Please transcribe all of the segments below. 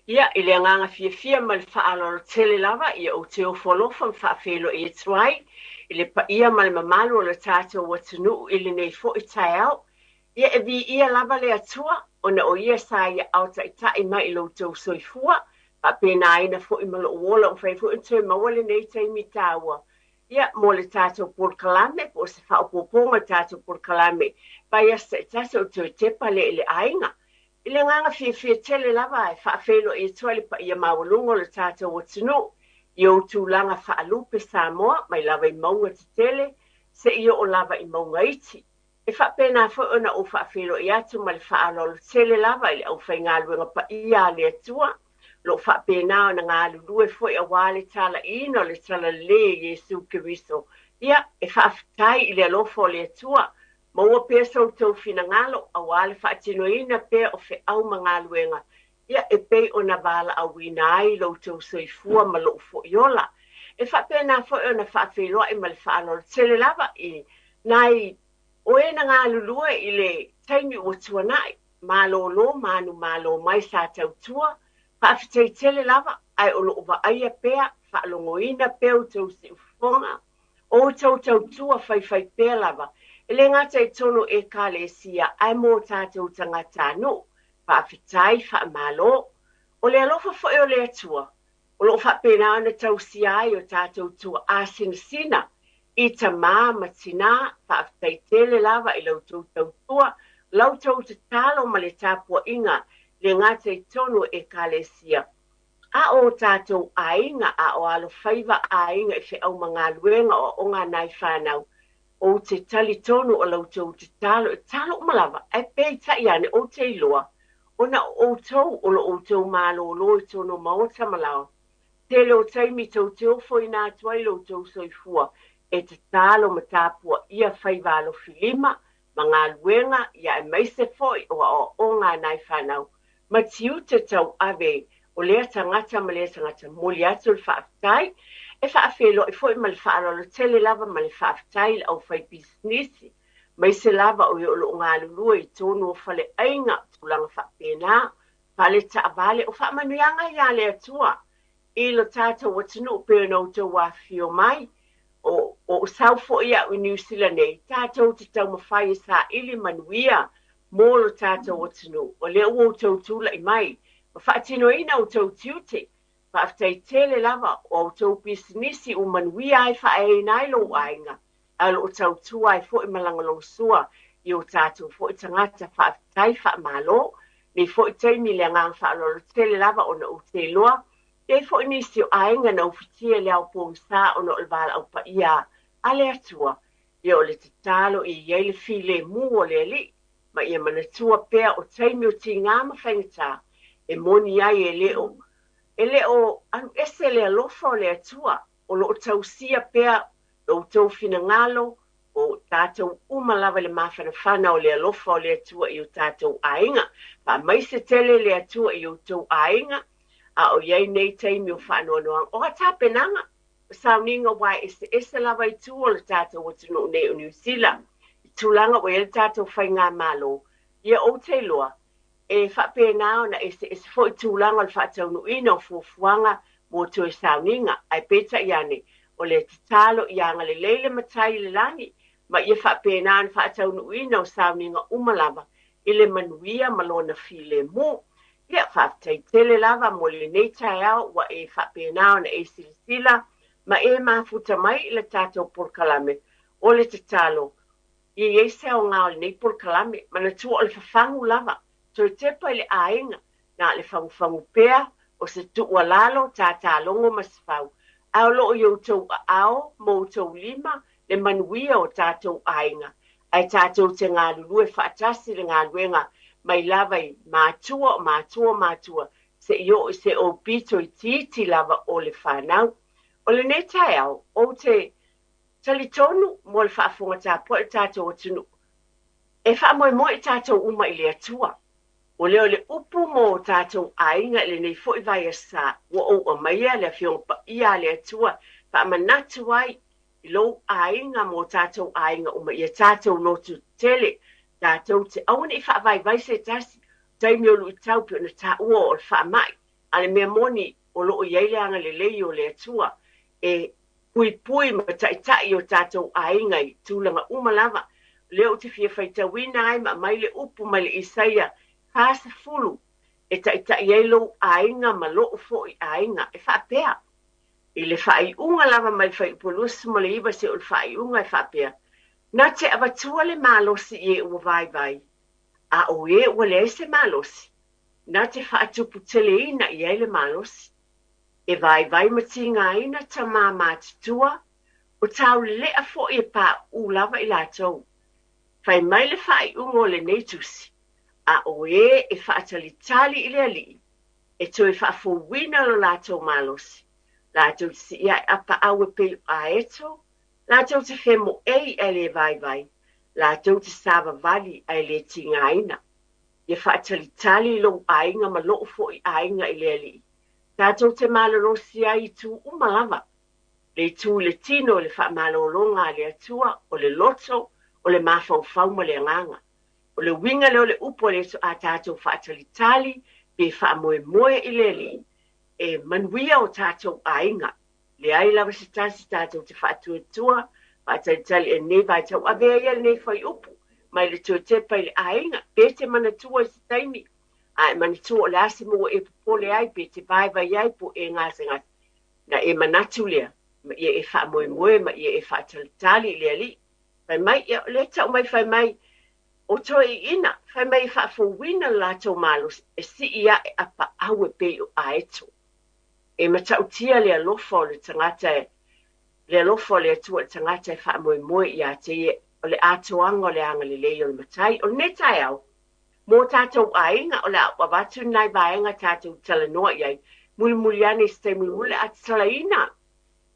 Ia, i le agaga fiafia ma le faaaloalo tele lava, ia ou te ofo alofa ma faafeiloai atu ai i le paia ma le mamalu o le tatou atunuu i lenei foi taeao. Ia, e viia lava le Atua, ona o Ia sa i aao taitai mai i lo outou soifua, faapenaina foi ma lou ola ua mafai foi ona toe maua lenei taimi taua, ia, mo le tatou polokalame, po o se faaopoopoga o le tatou polokalame, vaiaso taitasi o le toe tepa lea i le aiga. I le agaga fiafia tele lava e faafeiloai atu ai le paia maualuga o le tatou atunuu i ou tulaga faalupe Samoa mai lava i mauga tetele seia oo lava i mauga iti. E faapena foi ona ou faafeiloai atu ma le faaaloalo tele lava i le aufaigaluega paia a le Atua o lo o faapena ona galulue foi aua le talaiina o le Talalelei e Iesu Keriso. Ia, e faafetai i le alofa o le Atua. Maua pea so outou finagalo aua le faatinoina pea o feau ma galuega, ia, e pei ona valaauina ai lo outou soifua ma lou foi ola. E faapena foi ona faafeiloai ma le faaaloalo tele lava i nai o e na galulue i le taimi ua tuanai, malolo manumalo mai sa tautua, faafetai tele lava, ae o loo vaaia pea, faalogoina pea outou siufofoga, O outou tautua faifaipea lava, e le gata i totonu o Ekalesia, ae mo tatou tagatanuu. Faafetai, faamalo. O le alofa foi o le Atua, o lo o faapena ona tausia ai o tatou tuaa sinasina i tamā ma tinā. Faafetai tele lava i la outou tautua, la outou tatalo ma le tapuaiga, le gata i totonu o Ekalesia, A o tatou aiga, a o alofaiva aiga i feau ma galuega o aoga a nai fanau, ou te talitonu o la outou tatalo e tatalo uma lava, ae peitai ane ou te iloa, ona o outou o lo outou malolo i totonu o maota ma laoa, tele o taimi tou te ofoina atu ai lo outou soifua e tatalo ma tapuaia faiva alofilima ma galuega, ia aemaise foi o aoaoga a nai fanau ma tiute tauave o lea tagata ma lea tagata. Momoli atu le faafetai. E faafeiloai foi ma le faaaloalo tele lava ma le faafetai i le aufaipisinisi, aemaise lava o e o lo o galulue i totonu o faleaiga, tulaga faapena, fale taavale, o faamanuiaga ia a le Atua i lo tatou atunuu pei ona outou afifio mai. O ou sau foi au i Niu Sila nei, tatou te taumafai e saili manuia mo lo tatou atunuu. O lea ua outou tulai mai ma faatinoina outou tiute. Faafetai tele lava o a outou pisinisi ua manuia ai faaeaina ai lou aiga, ae o lo o tautua ai foi ma lagolagosua i o tatou foi tagata. Faafetai, faamalo. Nei foi taimi i le agaga faaaloalo tele lava ona ou te iloa e i ai foi nisi o aiga na ufitia i le ao pogisa ona o le valaau paia a le Atua. Ia o le tatalo ia i ai le filemu o le Alii ma ia manatua pea o taimi o tiga ma faigata e moni ai e le o e le o alu ese le alofa o le Atua, o lo o tausia pea lo outou finagalo, o tatou uma lava i le mafanafana o le alofa o le Atua i o tatou aiga. Faamaise tele le Atua i outou aiga, a o i ai nei taimi o faanoanoaga, o a tapenaga, o sauniga ua eseese lava i tua o le tatou atunuu nei o Niu Sila, i tulaga ua i ai le tatou faigamalo, ia ou te iloa, e faapena ona eseese foi tulaga o le faataunuuina o fuafuaga mo toe sauniga, ae peitai ane, o le tatalo ia agalelei le Matai i le lagi, ma ia faapena ona faataunuuina o sauniga uma lava i le manuia ma lona filemu. Ia, faafetai tele lava mo lenei taeao ua e faapena ona e silasila ma e mafuta mai i le tatou polokalame. O le tatalo, ia i ai se aoga o lenei polokalame. Manatua o le fafagu lava, toe tepa i le aiga, na o le fagufagu pea o se tuualalo, tatalogo ma se fau, ae o lo o i outou aao ma outou lima le manuia o tatou aiga, ae tatou te galulue faatasi i le galuega mai lava i matua o matua o matua seia oo i se aupito itiiti lava o le fanau. O lenei taeao, ou te talitonu mo le faafofoga tapuai o le tatou atunuu, e faamoemoe i tatou uma i le Atua. O lea o le upu mo o tatou aiga i lenei foi vaiaso ua ou aumaia le Afioga Paia a le Atua faamanatu ai i lou aiga ma o tatou aiga uma ia tatou lotu tetele, tatou te aua ne i faavaivai se tasi, taimi o luitau pei ona taua o le faamai. A o le mea moni, o lo o i ai le agalelei o le Atua e puipui ma taitai i o tatou aiga i tulaga uma lava. O lea ou te fia faitauina ai ma aumai le upu mai le Isaia 40 e taitai ai lou aiga ma lou foi aiga. E faapea, i le faaiuga lava mai le fuaiupu 29 seia oo i le faaiuga e faapea, Na te avatua le malosi i e ua vaivai, a o e ua leai se malosi, na te faatuputeleina i ai le malosi. E vaivai ma tigaina tama matutua, o taulelea foi e pauu lava i latou. Fai mai le faaiuga o lenei tusi, A o e e faatalitali i le Alii, e toe faafouina lo latou malosi, latou te sii ae apaau e pei o aeto, latou te femoei ae le vaivai, latou te savavali ae le tigaina. Ia faatalitali lou aiga ma lou foi aiga i le Alii, tatou te malolosi ai i itu uma lava, le itu i le tino i le faamalologa a le Atua, o le loto, o le mafaufau ma le agaga. O le uiga lea o le upu a le Atua, a tatou faatalitali pe faamoemoe i le Alii, e manuia o tatou aiga. Leai lava se tasi tatou te faatuatua, faatalitali i lenei vaitau. Avea ia lenei fuaiupu mai le toe tepa i le aiga, pe te manatua i se taimi, a e manatua o le a se mea ua e popole ai, pe te vaivai ai, po o e gasegase, na e manatu lea, ma ia e faamoemoe, ma ia e faatalitali i le Alii. Fai mai, ia, o lea e tau mai fai mai, o toeaiina, fai mai e faafouina le latou malosi, e sii ae apaau e pei o aeto. E matautia le alofa o le tagata e, le alofa o le Atua i le tagata e faamoemoe ia te ia, o le atoaga o le agalelei o le Matai. O lenei taeao, mo tatou aiga, o le a ou avatu nai vaega tatou talanoa i ai, mulimuli ane i se taimi mulimuli, o le a tatalaina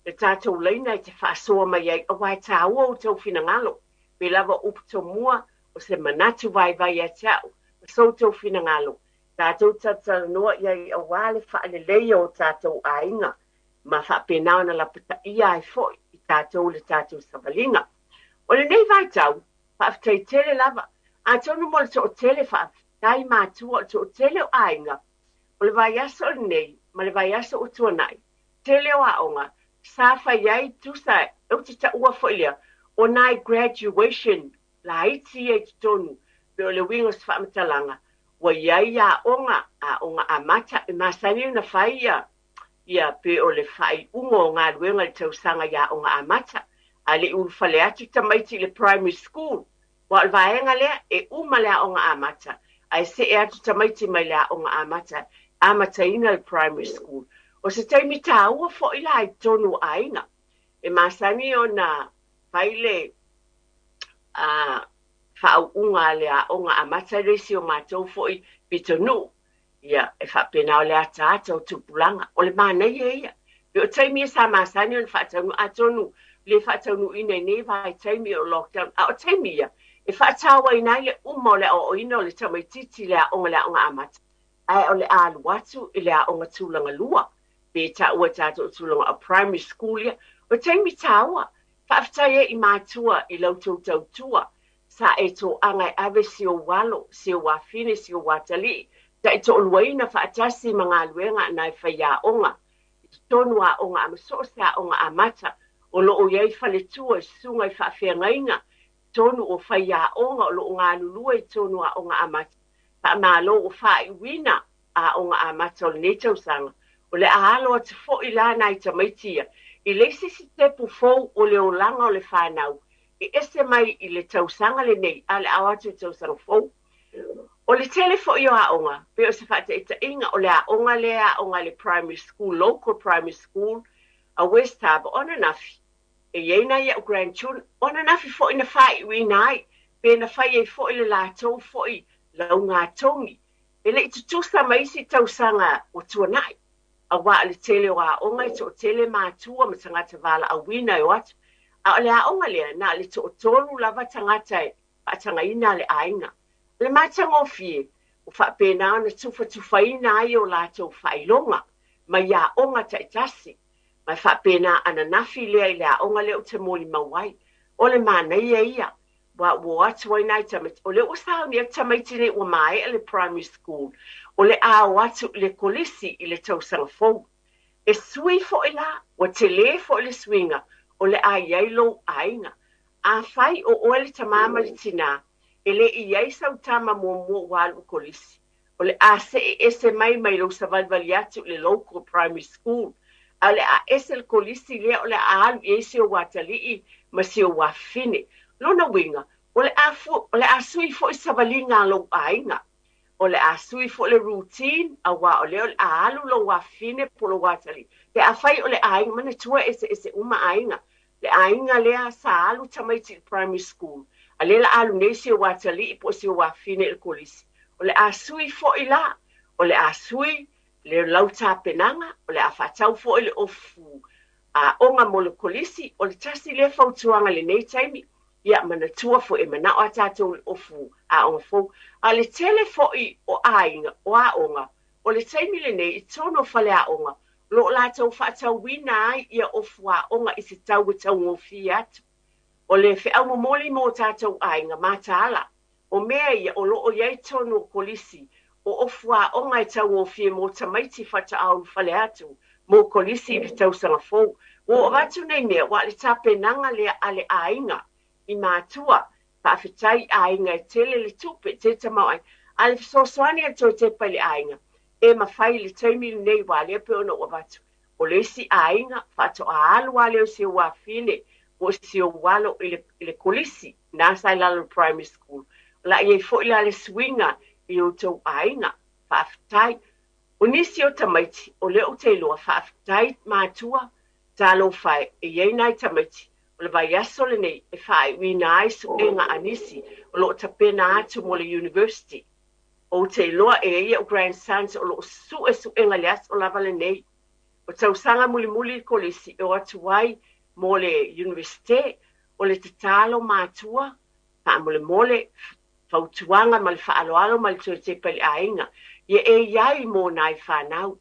le tatou laina e te faasoa mai ai, aua e taua outou finagalo. Pei lava o upu tomua, o se manatu vaivai ia te au, ma so outou finagalo, tatou talatalanoa i ai aua le faaleleia o tatou aiga, ma faapena ona lapataia ai foi i tatou le tatou savaliga. O lenei vaitau, faafetai tele lava, atonu mo le toatele, faafetai matua, o le toatele o aiga, o le vaiaso lenei ma le vaiaso ua tuanai, tele o aoga sa fai ai tusa, ou te taua foi lea, o nai graduation laiti ia i totonu, pei o le uiga o se faamatalaga, ua i ai aoga, aoga amata, e masani ona fai ia, ia pei o le faaiuga o galuega i le tausaga i aoga amata, a le i ulufale atu tamaiti i le primary school, aua o le vaega lea, e uma le aoga amata, ae see atu tamaiti mai le aoga amata, amataina le primary school. O se taimi taua foi la i totonu o aiga, e masani ona fai le faauuga a le aoga amata le isi o matou foi pitonuu, ia, e faapena o le ataata o tupulaga. O le manaia ia. Pei o taimi ia sa masani ona faataunuu, atonu le faataunuuina i nei vaitaimi o lockdown, a o taimi ia e faatauaina ai le uma o le aoaoina o le tamaitiiti i le aoga, le aoga amata, ae o le a alu atu i le aoga tulaga lua, pe taua e tatou o tulaga o primary school ia. O taimi taua, faafetai ai i matua i la outou tautua, sa e toaga e ave si ou alo, si ou afine, si ou atalii, taitoaluaina faatasi ma galuega nai faiaoga i totonu o aoga a ma so o se aoga amata o lo o i ai faletua i susuga i faafeagaiga totonu o faiaoga o lo o galulue i totonu o aoga amata. Faamalo ua faaiuina aoga amata o lenei tausaga. O le a alo atu foi la nai tamaiti ia i le isi sitepu fou o le olaga o le fanau e ese mai i le tausaga lenei a o le a o atu i le tausaga fou. O le tele foi o aoga, pei o se faataitaiga, o le aoga lea e aoga i le primary school, local primary school a West Harbour, o ananafi, e i ai nai a'u grandchildren, o ananafi foi na faaiuina ai, pe na fai ai foi le latou foi laugatogi, e le i tutusa ma isi tausaga ua tuanai, aua o le tele o aoga e toatele matua ma tagata valaauina e o atu, a o le aoga lea, na o le toatolu lava tagata e faatagaina a le aiga. O le matagofie, ua faapena ona tufatufaina ai o latou faailoga mai aoga taitasi, ma e faapena ananafi lea i le aoga lea ou te molimau ai. O le manaia ia, aua ua o atu ai nai tamaiti, o lea ua sauni atu tamaiti nei ua maea le primary school. o le a o atu i le kolisi i le tausaga fou. E sui foi la, ua telē foi le suiga o le a i ai lou aiga. Afai o oe le tamā ma le tinā, e le i i ai sau tama muamua ua alu i kolisi, o le a see ese mai mai lou savalivali atu i le local primary school, a o le a ese le kolisi lea o le a alu i ai si ou atalii ma si ou afafine. Lona uiga, o le a o le a sui foi savaliga a lou aiga. O le a sui foi le routine, auā o lea o le a alu lou afafine po o lou atalii. Pe afai o le aiga, manatua e eseese uma aiga. Le aiga lea sa alu tamaiti i le primary school, a lea la alu nei si ou atalii po o si ou afafine i le kolisi. O le a sui foi la, o le a sui le lau tapenaga, o le a faatau foi le ofu aoga mo le kolisi. O le tasi lea fautuaga i lenei taimi, ia manatua foi e manao a tatou i le ofu aoga fou. A o le tele foi o aiga, o aoga, o le taimi lenei i totonu o faleaoga, o lo o latou faatauina ai ia ofu aoga i se tau e taugofie atu. O le feau momoli mo tatou aiga mataala, o mea ia o lo o i ai totonu o kolisi, o ofu aoga e taugofie mo tamaiti faatoa ulufale atu mo kolisi i le tausaga fou. Ua ou avatu nei mea, aua o le tapenaga lea a le aiga i matua, faafetai i aiga e tele le tupe, tele tamaoaiga, a o le fesoasoani a le toe tepa i le aiga, e mafai i le taimi lenei, aua lea pei ona ou avatu, o le isi aiga faatoa alu lava lea o si ou afine po o si ou alo i le, i le kolisi, na sa i lalo o le primary school. O le a i ai foi la le suiga i outou aiga. Faafetai. O nisi o tamaiti, o lea ou te iloa, faafetai matua, talofa e, e i ai nai tamaiti, o le vaiaso lenei e faaiuina ai suega a nisi o lo o tapena atu mo le university. Ou te iloa e i ai ou grandsons o lo o sue suega i le aso lava lenei. O tausaga mulimuli i le kolisi e o atu ai mo le Universite, o le tatalo matua, faamolemole, fautuaga ma le faaaloalo ma le toe tepa i le aiga, ia e i ai mo nai fanau.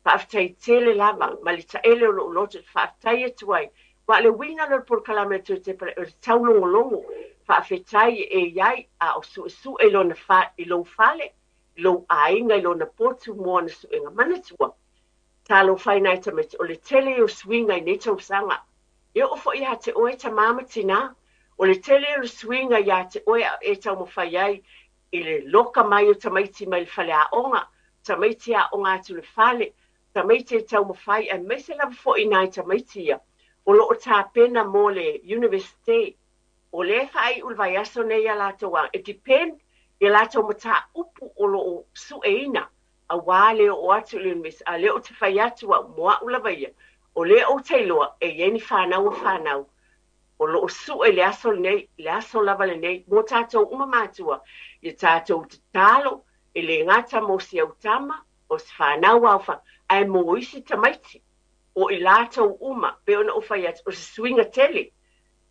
Faafetai tele lava ma le taele o lou loto e faafetai atu ai. Aua o le uiga lea o le polokalame a le toe tepa o le taulogologo. Faafetai e i ai a o suesue i lona fa, i lou fale, i lou aiga, i lona potu mo ana suega. Manatua, talofa e nai tamaiti, o le tele ia o suiga i nei tausaga. E oo foi ia te oe tamā ma tinā, o le tele o le suiga ia te oe a e taumafai ai i le loka mai o tamaiti mai le faleaoga, tamaiti e aoga atu i le fale, tamaiti e taumafai aemaise lava foi i nai tamaiti ia o lo o tapena mo le Universite. O lea e faaiu le vaiaso nei ia latou aoga, e depend i a latou mataupu o lo o sueina aua le oo atu i le Universite. A o lea ou te fai atu au, mo au lava ia, o lea ou te iloa e i ai ni fanau o fanau o lo o sue i le aso lenei, le aso lava lenei, mo tatou uma matua, ia tatou tatalo, e le gata mo si au tama, o si fanau ao fa, ae mo isi tamaiti, o i latou uma, pei ona ou fai atu, o se suiga tele.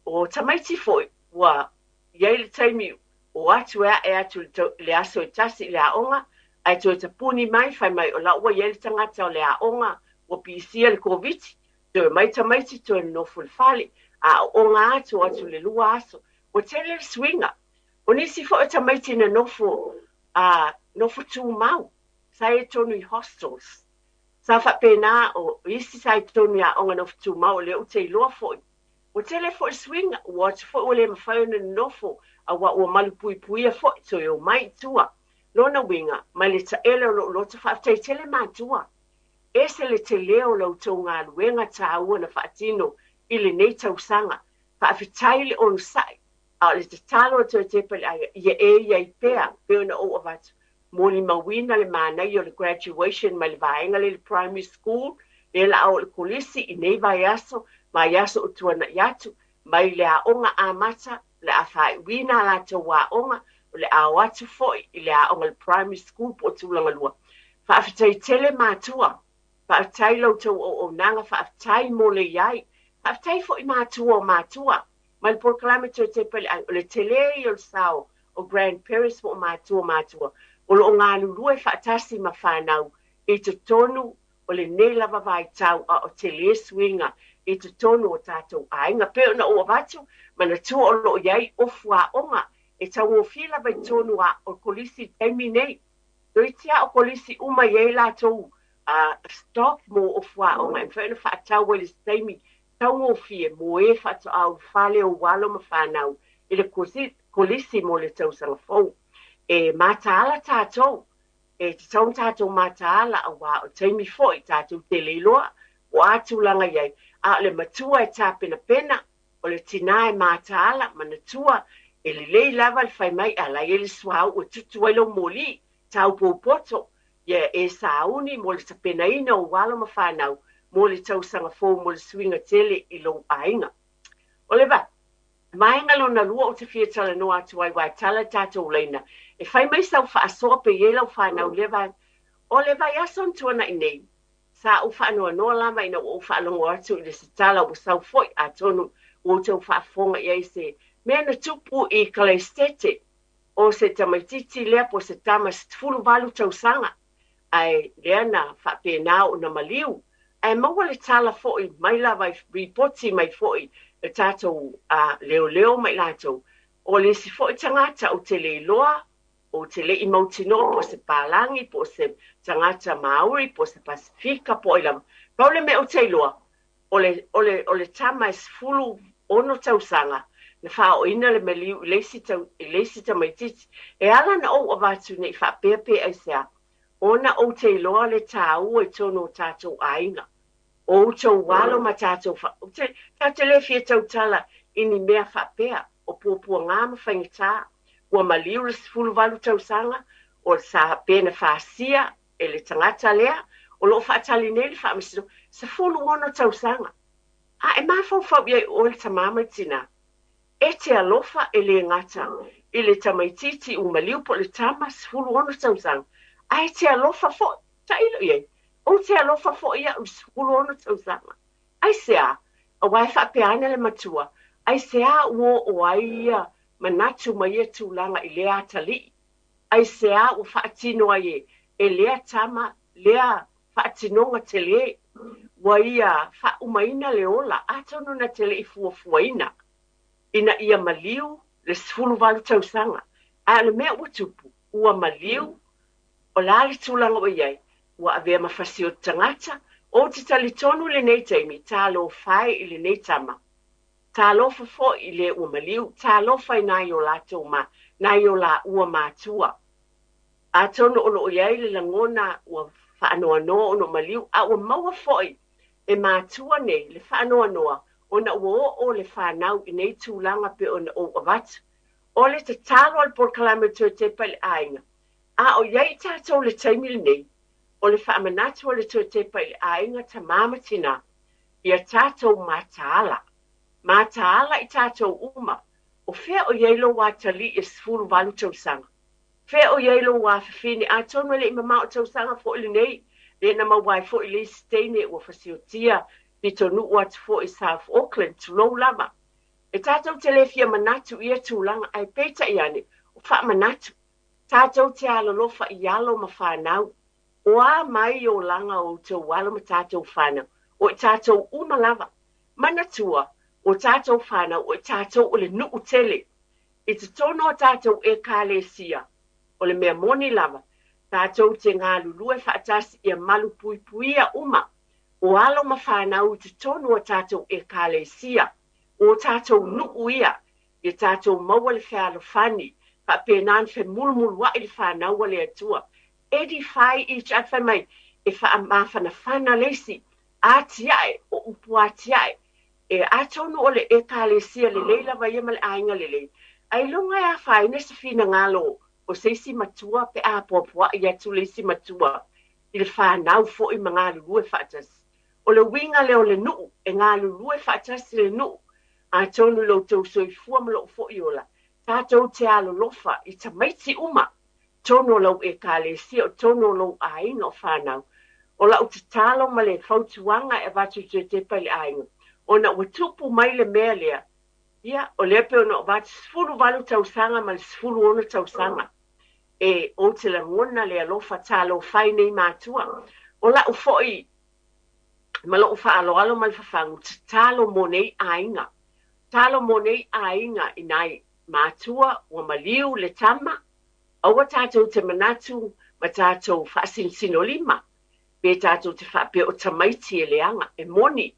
O tamaiti foi, ua i ai le taimi o atu e ae atu i le aso e tasi i le aoga, ae toe tapuni mai, fai mai o la ua i ai le tagata o le aoga, ua pisia le Koviti, toe omai tamaiti toe nonofo i le fale, a aooga atu, o atu i le lua aso. Ua tele le suiga. O nisi foi o tamaiti na nofo, a, nofo tumau, sa i totonu i hostels. Sa faapena o isi sa i totonu i aoga nofo tumau, o lea ou te iloa foi. Ua tele foi le suiga, ua o atu foi ua le mafai ona nonofo, auā ua malupuipuia foi, toe omai i tua. Lona uiga, mai le taele o lou loto, faafetai tele matua. Ese le tele o la outou galuega taua na faatino i lenei tausaga. Faafetai le onosai, a o le tatalo a toe tepa i le aiga, ia e i ai pea, pei ona ou avatu, molimauina le manaia o le graduation mai le vaega lea i le primary school, lea la a oo i le kolisi i nei vaiaso, vaiaso o tuanai atu, mai le aoga amata, o le a faaiuina a latou aoga, o le a o atu foi i le aoga i le primary school po o tulaga lua. Faafetai tele matua, faafetai la outou auaunaga, faafetai mo le i ai. Faafetai foi matua o matua, mai le polokalame toe tepa i le aiga, o le tele ia o le sao o grandparents po o matua o matua, o lo o galulue faatasi ma fanau i totonu o lenei lava vaitau a o tele suiga i totonu o tatou aiga. Pei ona ou avatu, manatua o lo o i ai ofu aoga e taugofie lava i totonu o kolisi i le taimi nei. Toeitiiti lava o kolisi uma e i ai latou stock mo ofu aoga e mafai ona faatau ai i le taimi taugofie mo e faatoa ulufale ou alo ma fanau i le kolisi mo le tausaga fou. E mataala tatou, e tatau ona tatou mataala aua o taimi foi tatou te le iloa po o a tulaga i ai, a o le matua e tapenapena, o le tinā e mataala, manatua e lelei lava le fai mai a la e i ai le suauu e tutu ai lou moli, taupoupoto, ia e sauni mo le tapenaina o ou alo ma fanau mo le tausaga fou mo le suiga tele i lou aiga. O le vaega lona lua ou te fia talanoa atu ai, aua e tala le tatou laina, e fai mai sau faasoa pe i ai lau fanau i lea vaega. O le vaiaso na tuanai nei, sa ou faanoanoa lava ina ua ou faalogo atu i le se tala ua sau foi, atonu ua outou faafofoga i ai i se mea na tupu i Kalaisitete, o se tamaitiiti lea po o se tama 18 tausaga, ae lea na faapena ona maliu. Ae maua le tala foi mai lava i ripoti mai foi le tatou leoleo ma i latou, o le isi foi tagata ou te le iloa, ou te le i mautinoa po o se palagi, po o se tagata Māori, po o se Pasifika, po o ai lava. Pau le mea ou te iloa, o le, o le, o le tama e 16 tausaga na faaooina le maliu i le isi, tau, i le isi tamaitiiti. E ala ona ou avatu ne i faapea pe aisea, ona ou te iloa le tāua i totonu o tatou aiga, o outou alo ma tatou fa, ou te, tatou te le fia tautala i ni mea faapea, o puapuaga ma faigata. Ua maliu le 18 tausaga, o sa pe na fasia e le tagata lea, o lo o faatali nei le faamasinoga, 16 tausaga. A e mafaufau i ai oe le tamā ma le tinā, e te alofa e le gata i le tamaitiiti ua maliu po o le tama 16 tausaga, ae e te alofa foi, tailo i ai, ou te alofa foi au i le 16 tausaga. Aisea? Aua e faapea ane le matua, aisea ua oo ai ia manatu ma ia tulaga i lea atalii? Aisea ua faatino ai e lea tama lea faatinoga tele? Ua ia faaumaina le ola, atonu na te le i fuafuaina ina ia maliu le 18 tausaga. Ae o le mea ua tupu, ua maliu, o le a le tulaga ua i ai? Ua avea ma fasioti tagata. Ou te talitonu i lenei taimi, talofa e i lenei tama. Talofa foi i le ua maliu, talofa i nai o latou ma nai o laua matua. Atonu o lo o i ai le lagona ua faanoanoa ona ua maliu, a ua maua foi e matua nei le faanoanoa ona ua oo le fanau i nei tulaga pei ona ou avatu. O le tatalo a le polokalame o Toetepa i le aiga, a o i ai i tatou i le taimi lenei, o le faamanatu a le Toetepa i le aiga, tamā ma tinā, ia tatou mataala. Mataala i tatou uma. O fea o i ai lou atalii e 18 tausaga? Fea o i ai lou afafine? Atonu e le i mamao tausaga foi lenei, lea na maua ai foi le isi teine ua fasiotia pitonuu atu foi i South Auckland, tulou lava. E tatou te le fia manatu i ia tulaga, ae peitai ane, o faamanatu. Tatou te alolofa i alo ma fanau. O a mai olaga o outou alo ma tatou fanau, o i tatou uma lava. Manatua, o tatou fanau, o i tatou o le nuu tele. I totonu o tatou Ekalesia, o le mea moni lava, tatou te galulue faatasi ia malupuipuia uma o alo ma fanau i totonu o tatou Ekalesia, o tatou nuu ia, ia tatou maua le fealofani, faapena ona femulumuluai le fanau a le Atua. Edify each other, fai mai, e faamafanafana le isi, atiae, o upu atiae. E atonu o le Ekalesia lelei lava ia ma le aiga lelei, ailoga e afaina se finagalo o se isi matua pe a apoapoai atu le isi matua i le fanau foi ma galulue faatasi. O le uiga lea o le nuu, e galulue faatasi le nuu, atonu i lo outou soifua ma lou foi ola, tatou te alolofa i tamaiti uma, totonu o lau Ekalesia, o totonu o lou aiga o fanau. O lau tatalo ma le fautuaga e avatu i Toetepa i le aiga, ona ua tupu mai le mea lea, ia, o lea pei ona ou avatu, 18 tausaga ma le 16 tausaga, e ou te lagona le alofa talofa e nei matua. O lau foi ma lou faaaloalo ma le fafagu, tatalo mo nei aiga. Tatalo mo nei aiga i nai matua ua maliu le tama, aua tatou te manatu ma tatou faasinosinolima, pe tatou te faapea o tamaiti e leaga, e moni,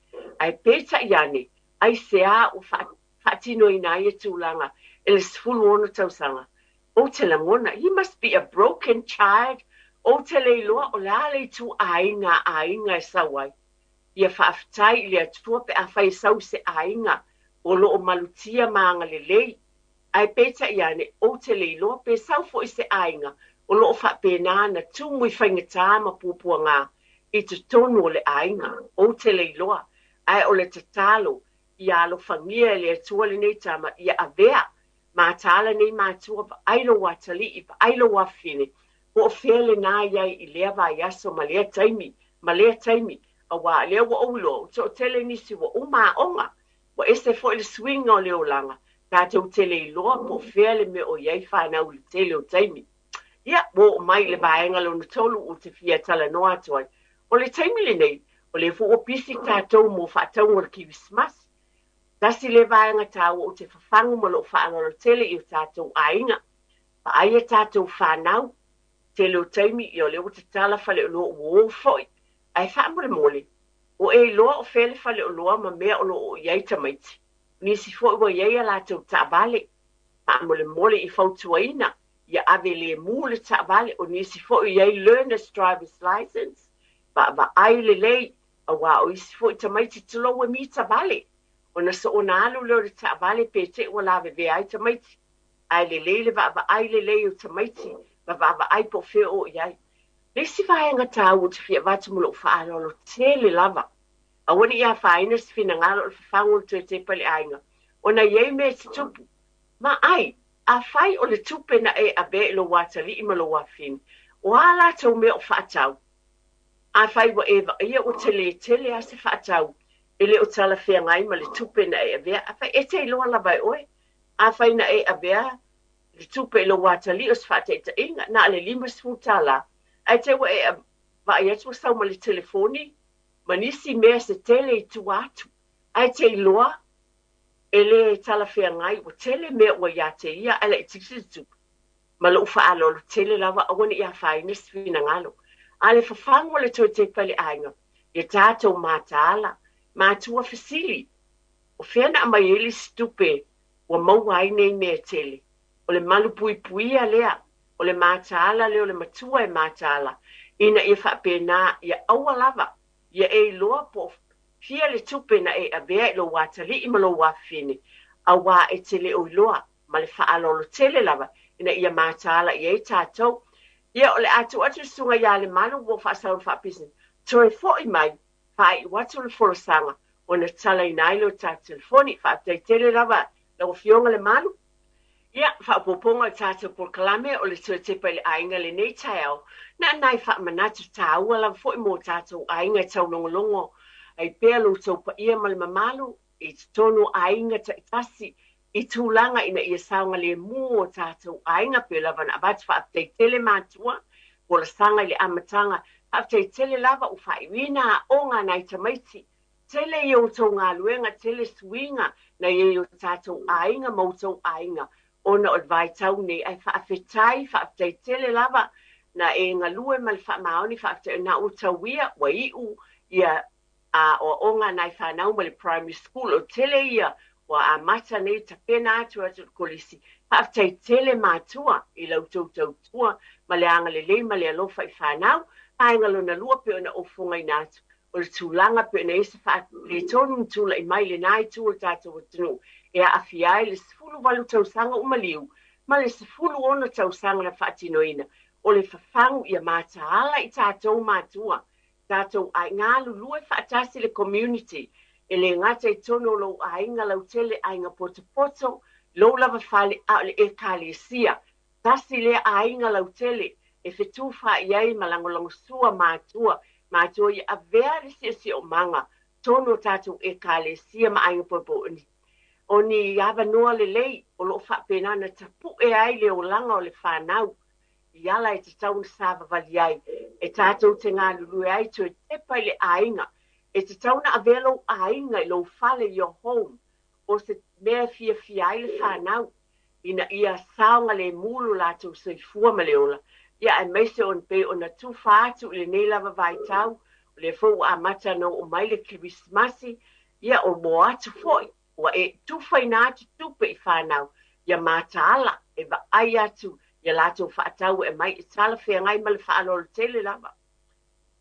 ae peitai ane, aisea ua faatinoina ai ia tulaga i le 16 tausaga? Ou te lagona, he must be a broken child, ou te le iloa o le a le ituaiga aiga e sau ai. Ia faafetai i le Atua pe afai e sau i se aiga o lo o malutia ma agalelei, ae peitai ane, ou te le iloa pe sau foi i se aiga o lo o faapena ona tumu i faigata ma puapuaga i totonu o le aiga. Ou te le iloa, ae o le tatalo, ia alofagia e le Atua lenei tama, ia avea mataala nei matua, vaai lou atalii, vaai lou afafine, po o fea lena i ai i lea vaiaso ma lea taimi, ma lea taimi, auā lea ua ou iloa, ua toatele nisi ua uma aoga, ua ese foi le suiga o le olaga, tatou te le iloa po o fea le mea o i ai fanau i le tele o taimi. Ia, ua oo mai i le vaega lona tolu ou te fia talanoa atu ai. O le taimi lenei, o lea foi ua pisi tatou mo faatauga o le Kerisimasi. Tasi lea vaega taua ou te fafagu ma lou faaaloalo tele i o tatou aiga. Vaai a tatou fanau, tele o taimi, ia o lea ua tatala faleoloa ua o foi. Ae faamolemole, ua e iloa o fea le faleoloa ma mea o lo o i ai tamaiti. O nisi foi ua i ai a latou taavale. Faamolemole i fautuaina, ia ave lemu le taavale. O nisi foi ua i ai learner's driver's license, vaavaai lelei, aua o isi foi tamaiti tulou e mita vale. Ona soona alu lea o le taavale pe te i ua lavevea ai tamaiti. Ae lelei le vaavaai lelei o tamaiti ma vaavaai po o fea o i ai. Le isi vaega taua ou te fia avatu ma lou faaaloalo tele lava, aua ne i afaina se finagalo o le fafagu o le toe tepa i le aiga, ona e i ai mea e tutupu. Ma ai, afai o le tupe na e avea i lou atalii ma lou afafine, o a latou mea o faatau? Afai ua e vaaia ua tele tele lava se faatau e le o talafeagai ma le tupe na e avea, afai e te iloa lava e oe, afai na e avea le tupe i lou atalii o se faataitaiga, na o le $50, ae te i ua e vaai atu ua sau ma le telefoni ma nisi mea se tele i tua atu, ae te iloa e le talafeagai, ua tele mea ua ia te ia ae laitiiti le tupe. Ma lou faaaloalo tele lava, aua ne i afaina se finagalo. A le fafagu o le toe tepa i le aiga, ia tatou mataala, matua fesili, o fea na aumai ai le isi tupe ua maua ai nei mea e tele? O le malupuipuia lea, o le mataala lea o le matua e mataala, ina ia faapena, ia aua lava, ia e iloa po o fia le tupe na e avea i lou atalii ma lou afafine, auā e te le o iloa, ma le faaaloalo tele lava, ina ia mataala i ai tatou. Ia, o le a tuu atu i le Susuga ia Lemalu ua faasau le faapisinisi, toe foi mai, faaiu atu le folasaga ona tatalaina ai lea o tatou telefoni. Faafetai tele lava lau Afioga Lemalu. Ia, faaopoopoga o le tatou polokalame o le toe tepa i le aiga lenei taeao, na nai faamanatu taua lava foi mo tatou aiga e taulogologo ai pea lo outou paia ma le mamalu i totonu o aiga taitasi i tulaga ina ia saogalemu o tatou aiga pei lava ona avatu faafetai tele matua folasaga i le amataga. Faafetai tele lava ua faaiuina aoga a nai tamaiti. Tele i outou galuega, tele suiga na i ai o tatou aiga ma outou aiga ona o le vaitau nei, ae faafetai, faafetai tele lava na e galue ma le faamaoni, faafetai na ua tauia, ua iu ia aoaoga a nai fanau ma le primary school, o tele ia ua amata nei tapena atu atu i le kolisi. Faafetai tele matua i la outou tautua ma le agalelei ma le alofa i fanau. Vaega lona lua pei ona ou fofogaina atu, o le tulaga pei ona i ai se faaletonu na tulai mai i lena itu o le tatou atunuu e aafia ai le 18 tausaga ua maliu ma le 16 tausaga na faatinoina, o le fafagu ia mataala i tatou matua, tatou aiga galulue faatasi le community, e le gata i totonu o lou aiga lautele, aiga potopoto, lou lava fale, a o le Ekalesia. Tasi lea aiga lautele e fetufaai ai ma lagolagosua matua, matua ia avea le siosiomaga totonu o tatou Ekalesia ma aiga potopoto. O ni avanoa lelei o lo o faapena ona tapue ai le olaga o le fanau i ala e tatau ona savavali ai, e tatou te galulue ai toe tepa i le aiga. E tatau ona avea lou aiga i lou fale, your home, o se mea e fiafia ai le fanau, ina ia saogalemu lo latou soifua ma le ola. Ia aemaise ona pei ona tufa atu i lenei lava vaitau, o lea foi ua amata ona oo mai le Kerisimasi, ia o moa atu foi, ua e tufaina atu tupe i fanau, ia mataala e vaai atu ia latou faatau e aumai e talafeagai ma le faaaloalo tele lava.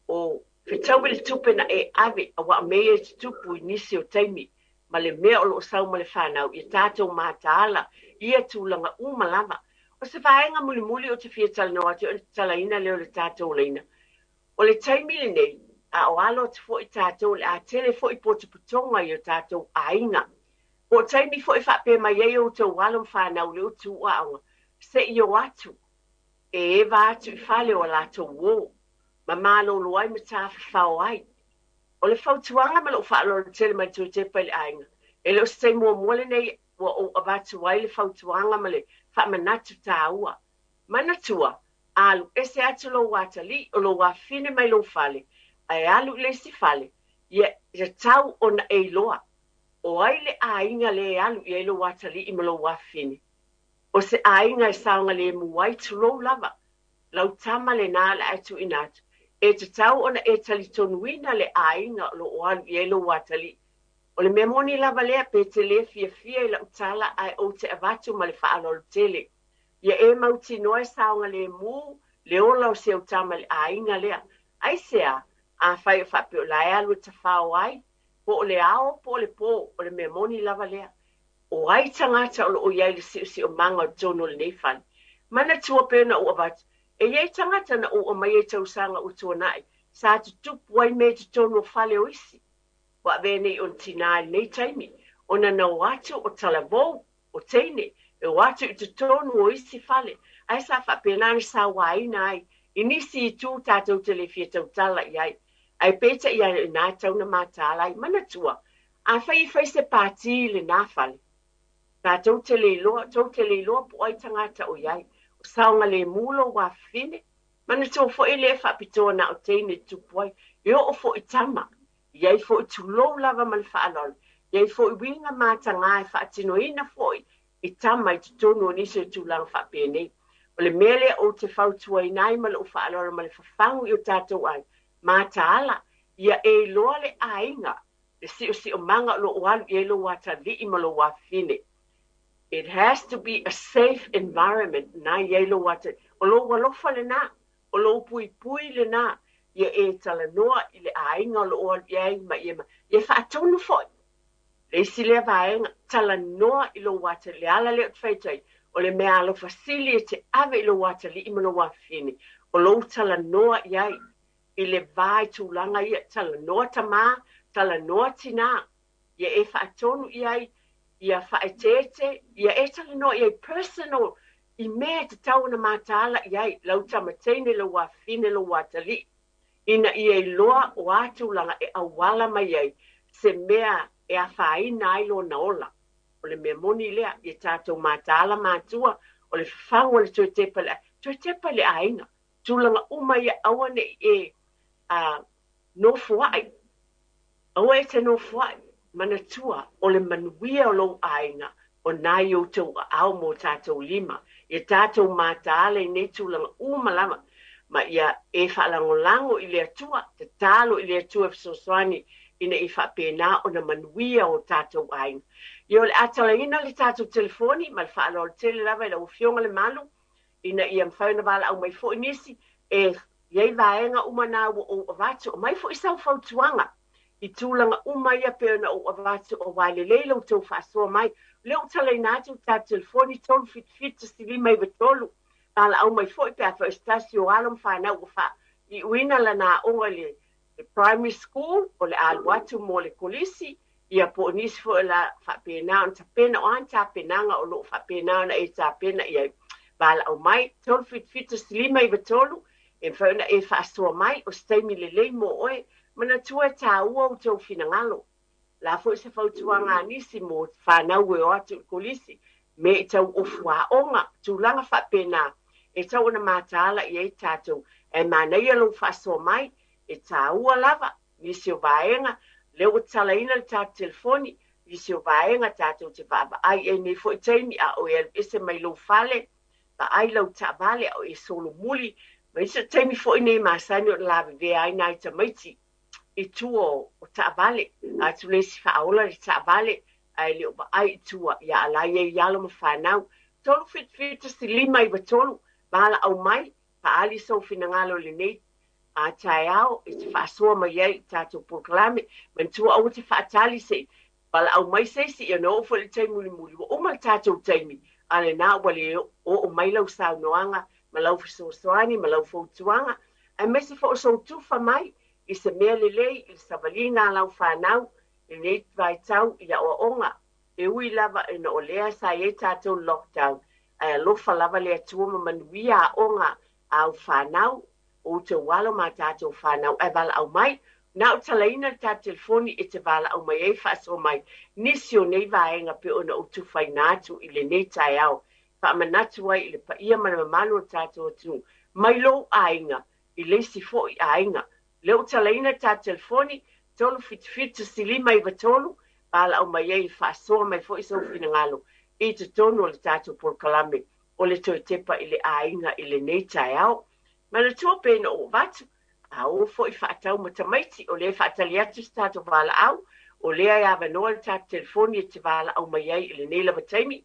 O fetaui le tupe na e ave, aua o mea ia e tutupu i nisi o taimi, ma le mea o lo o sau ma le fanau, ia tatou mataala ia tulaga uma lava. O se vaega mulimuli ou te fia talanoa atu ai, ona tatalaina lea o le tatou laina. O le taimi lenei, a o alo atu foi tatou, o le a tele foi potopotoga i o tatou aiga. Po o taimi foi faapea mai ai outou alo ma fanau lea ua tuua aoga, se i o atu e eva atu i fale o a latou uo, ma malolo ai ma tafafao ai. O le fautuaga ma lou faaaloalo tele mai le Toetepa i le aiga, e le o se taimi muamua lenei ua ou avatu ai le fautuaga ma le faamanatu taua. Manatua, a alu ese atu lou atalii o lou afafine mai lou fale, ae alu i le isi fale, ia tatau ona e iloa o ai le aiga lea e alu i ai lou atalii ma lou afafine. O se aiga e saogalemu ai, tulou lava, lau tama lena o le a e tuuina atu. E tatau ona e talitonuina le aiga o lo o alu i ai lou atalii. O le mea moni lava lea, pe te le fiafia i lau tala ae ou te avatu ma le faaaloalo tele. Ia e mautinoa e saogalemu le ola o si au tama i le aiga lea. Aisea? Afai o faapea o la e alu e tafao ai, po o le ao po o le po, o le mea moni lava lea. O ai tagata o lo o i ai i le siosiomaga o totonu o lenei fale? Manatua pea ona ou avatu, e i ai tagata na ou aumaia i tausaga ua tuanai, sa tutupu ai mea i totonu o fale o isi. Ua avea nei ona tinā i lenei taimi, ona na o atu o talavou, o teine, e o atu i totonu o isi fale, ae sa faapena ona sauaina ai i nisi itu tatou te le fia tautala i ai. Ae peitai ane o i ina e tatau ona mataala ai. Manatua, afai e fai se pati i lena fale, tatou te le iloa, tou te le iloa po o ai tagata o i ai. O saogalemu lou afafine, manatua foi e le faapitoa na o teine e tupu ai, e oo foi i tama. I ai foi tulou lava ma le faaaloalo, i ai foi uiga matagā e faatinoina foi i tama i totonu o nisi o tulaga faapenei. O le mea lea ou te fautuaina ai ma lou faaaloalo ma le fafagu i o tatou aiga, mataala, ia e iloa le aiga, le siosiomaga o lo o alu i ai lou atalii ma lou afafine. It has to be a safe environment na i ai lou atalii. O lou alofa lena, o lou puipui lena, ia e talanoa i le aiga o lo o alu i ai ma ia, ia faatonu foi. Le isi lea vaega, talanoa i lou atalii, le ala lea ou te fai atu ai, o le mea alofa sili e te ave i lou atalii ma lou afafine, o lou talanoa i ai i le va i tulaga ia, talanoa tamā, talanoa tinā, ia e faatonu i ai, ia faaeteete, ia e talanoa i ai personal, i mea e tatau ona mataala i ai lau tama teine, lou afafine, lou atalii, ina ia iloa o a tulaga e auala mai ai se mea e afaina ai lona ola. O le mea moni lea, ia tatou mataala matua, o le fafagu o le toe tepa i le, toe tepa i le aiga. Tulaga uma ia aua ne i e nofoai. Aua e te nofoai, manatua, o le manuia o lou aiga, o na i outou aao ma o tatou lima. Ia tatou mataala i nei tulaga uma lava, ma ia e faalagolago i le Atua, tatalo i le Atua e fesoasoani ina ia faapena ona manuia o tatou aiga. Ia o le a talaina le tatou telefoni ma le faaaloalo tele lava i lau Afioga Lemalu, ina ia mafai ona valaau mai foi nisi e i ai vaega uma na ua ou avatu, aumai foi sau fautuaga i tulaga uma ia pei ona ou avatu, aua e lelei lo outou faasoa mai. O lea ua talaina atu le tatou telefoni 377 1593, valaau mai foi pe afai o se tasi o alo ma fanau ua faaiuina lana aoga i le primary school, o le a alu atu mo le kolisi, ia po o nisi foi o le a faapena ona tapena, o a ni tapenaga o lo o faapena ona e tapena i ai. Valaau mai 377 1593, e mafai ona e faasoa mai, o se taimi lelei mo oe. Manatua e tāua outou finagalo. O le a foi se fautuaga a nisi mo fanau e o atu i le kolisi, me i tau ofu aoga, tulaga faapena, e tau ona mataala i ai tatou. Ae manaia lou faasoa mai, e tāua lava nisi o vaega, lea ua tatalaina le tatou telefoni, nisi o vaega tatou te vaavaai i ai nei foi taimi, a o e alu ese mai lou fale, vaai lau taavale, a o e solomuli, Ma isi o taimi foi nei e masani ona lavevea ai nai tamaiti i tua o taavale. A atu le isi faaola le taavale ae le o vaai i tua, ia a la e i ai alo ma fanau. 3 7 7 1 5 9 3, valaau mai, faaali sou finagalo i lenei taeao e te faasoa mai ai i le tatou polokalame. Manatua aua te faatali se i valaau mai se isi, ia ona oo foi i le taimi mulimuli ua uma le tatou taimi, a o lena ua le oo mai lau saunoaga ma lau fesoasoani ma lau fautuaga, aemaise foi o sou tufa mai i se mea lelei i le savaliga a lau fanau i lenei vaitau i aoaoga. E ui lava ina o lea sa i ai tatou lockdown, ae alofa lava le Atua ma manuia aoga a au fanau, o outou alo ma tatou fanau. Ae valaau mai, na o talaina le tatou telefoni e te valaau mai ai, faasoa mai nisi o nei vaega pe ona ou tufaina atu i lenei taeao, faamanatu ai i le paia ma le mamalu o le tatou atunuu mai lou aiga i le isi foi aiga. Lea ua talaina le tatou telefoni, 377 1593, valaau mai ai, faasoa mai foi sou finagalo i totonu o le tatou polokalame o le Toe Tepa i le Aiga i lenei taeao. Manatua pe na ou avatu, a o foi faatau ma tamaiti, o lea e faatali atu se tatou valaau, o lea e avanoa le tatou telefoni e te valaau mai ai i lenei lava taimi.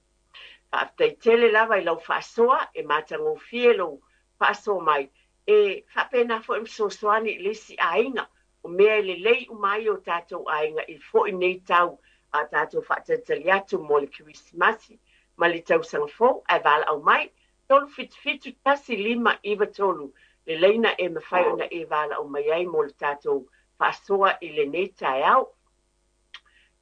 Faafetai tele lava i lau faasoa, e matagofie lou faasoa mai, e faapena foi ma fesoasoani i le isi aiga. O mea e lelei uma ai o tatou aiga i foi nei tau a tatou faatalitali atu mo le Kerisimasi ma le tausaga fou. Ae valaau mai, 377 1593 le laina e mafai ona e valaau mai ai mo le tatou faasoa i lenei taeao.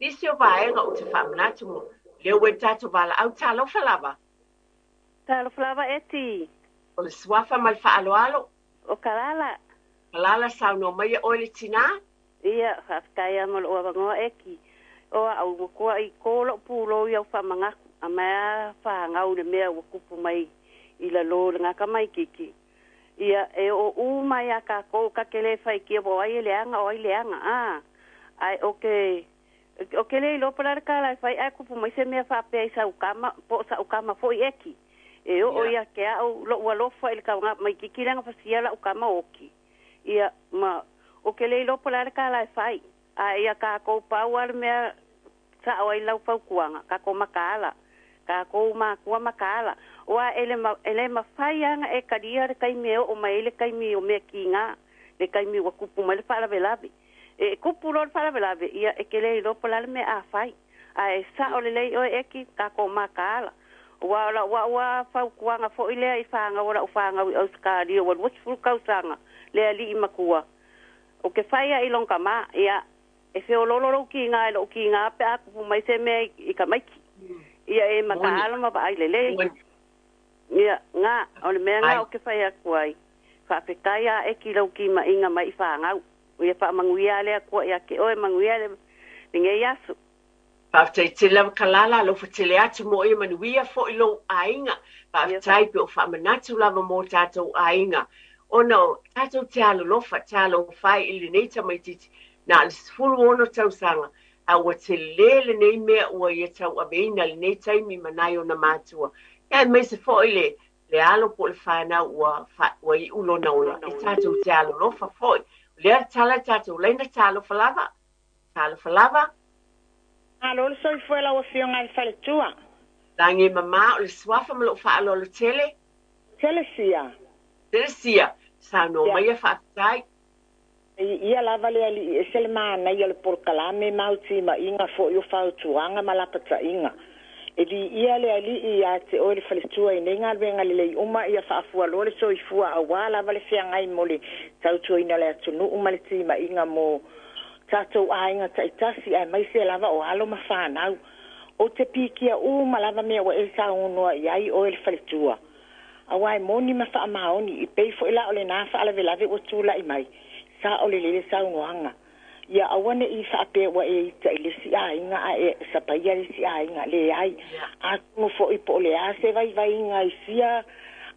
Nisi o vaega ou te faamanatu mo lea ua i le tatou valaau. Talofa lava. Talofa lava, Eti. O le suafa ma le faaaloalo. O Kalala. Kalala, saunoa mai oe le tinā. Ia, faafetai lava mo lou avanoa, Eti. O a'u matua'i kō lo'u pulou i au faamanatu a mai a fagau i le mea ua tupu mai i lalō i lagā tamaititi. Ia, e oo uma iā tatou ta te lē faitia po o ai e leaga o ai leaga a. Ae o te o te le iloa po o le a le tala e fai ae tupu mai se mea faapea i sau tama po o sa'u tama fo'i, Eti. E oo ia te a'u lo'u alofa i le tamaititi lea na fasia la'u tama oti. Ia, ma o te le iloa po o le a le tala e fai. Ae ia tatou pau lava le mea sa'o ai lau fautuaga, tatou mataala, tatou matua mataala. Aua e le, e le mafai lava ona e talia le taimi e oo mai ai le taimi o mea kigā, le taimi ua tupu mai le faalavelave. E tupu loa le faalavelave, ia e te le iloa po o le a le mea a fai. Ae sa'o lelei oe, Eti, tatou mataala. Aua o la'u a'u a fautuaga fo'i lea i fanau o la'u fanau i Ausetalia ua 20 tausaga le alii matua. O ke fai a'i lona tamā, ia, e feoloolo lou kigā i lo'u kigā pe a tupu mai se mea i tamaiti. Ia e mataala ma vaai lelei. Ia, gā, o le mea gā o ke fai atu ai. Faafetai a Eti i lau timaiga mai i fanau. Ia faamanuia le Atua ia te oe, manuia le lenei aso. Faafetai tele lava, Kalala, alofa tele atu mo ia manuia foi lou aiga. Faafetai pe o faamanatu lava mo tatou aiga. Ona o tatou te alolofa, te alofai i lenei tamaititi, na o le 16 tausaga, a ua telē lenei mea ua ia tauaveina lenei taimi ma nai ona matua. Ia aemaise foi le alo po o le fanau ua, ua iu lona ola, e tatou te alolofa foi. O lea le tala tatou laina, talofa lava, talofa lava. Malo le soifua lau afioga i le faletua. Lagi e mamā, o le suafa ma lou faaaloalo tele. Telesia. Telesia, saunoa mai e faafetai. Ia lava le Alii, ese le manaia o le polokalame ma au timaiga fo'i o fautuaga ma lapataiga. E viia le Alii iā te oe le faletua i nei galuega lelei uma. Ia faafualoa le soifua auā lava le feagai mo le tautuaina o le atunuu ma le timaiga mo tatou aiga taitasi aemaise lava o alo ma fanau. Ou te pikia uma lava mea ua e saunoa i ai oe le faletua. Auā e moni ma faamaoni i pei fo'i la o lenā faalavelave ua tula'i mai sa'o lelei le saunoaga. Ia aua ne'i faapea ua e ita i le isi aiga ae e sapaia le isi aiga, leai. Atonu fo'i po o le a se vaivaiga i sia